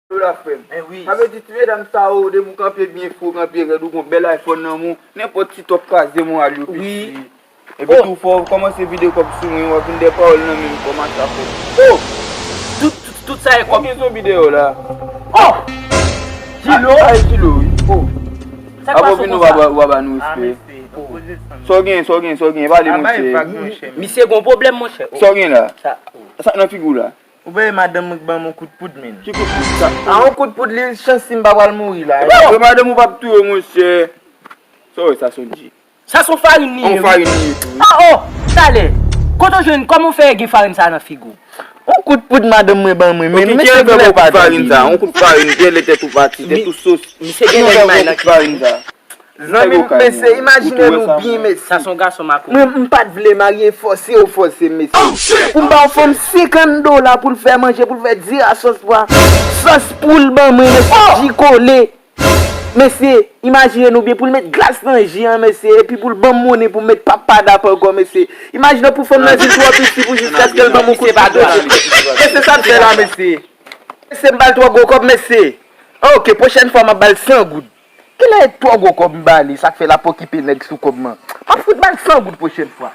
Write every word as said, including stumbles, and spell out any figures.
Yo la, frè m. Sa vle di ti medam sa yo, depi w kanpe byen fò, w kanpe rèd, ou gon bèl iPhone nan men w, nenpòt ti tòp kraze moral yo, piti. Epi tou, fò w kòmanse vide kòb sou mwen, w ap vin dè pawòl nan men m kòm asafò. Oh! Tout, tout, tout sa e kòb. Konbyen zonbi dèyè w la? Oh! Jilo! Ah, e Jilo, wi. Oh! Sa k pase konsa? Apre w vin, w ap, w ap ba nou respè. Sa w gen, sa w gen, sa w gen? Pale, monchè. Misye gon pwoblèm, monchè. Sa w gen la? Sa k nan figi w la? Ou pa wè madanm mwen k ban m yon kout poud, menn. Ki kout poud sa? A, yon kout poud, li chans si m pa pral mouri la. Yo, madanm ou p ap touye w, monchè. Sa w wè sa, Sonji? Sa se yon farin li ye, wi. Yon farin li ye tou, wi. Ah, oh! Talè. Kote w jwenn, kòman w fè gen farin sa nan figi w? Yon kout poud madanm mwen ban mwen, menn. Mesye, kilè pa farin sa? Yon kout farin, kilè tèt ou pati, tèt ou sos. Misye gen lè li may nan farin sa. Zanmi m, mesye, imajine nou byen, mesye. Sa se yon gason makonnen. Mwen, m pa t vle marye, fòse yo fòse m, mesye. Pou m ba yon fanm senkant dola pou l fè manje, pou l fè diri a sòs pwa, sòs poul ban mwen, mesye, ji kole. Mesye, imajine nou byen, pou l met glas nan ji an, mesye, epi pou l ban m monnen pou m met papadap ankò, mesye. Imajine pou fanm nan di l twò piti pou jiskaske l ban m yon kout poud, mesye. Mesye, sa m fè la, mesye. Mesye, m ba l twò gwo kòb, mesye. Ok, pwochèn fwa, m ap ba l san goud. Kilè twò gwo kòb m ba li, sa k fè l ap okipe nèg sou kòb mwen. M ap fout ba l san goud pwochèn fwa.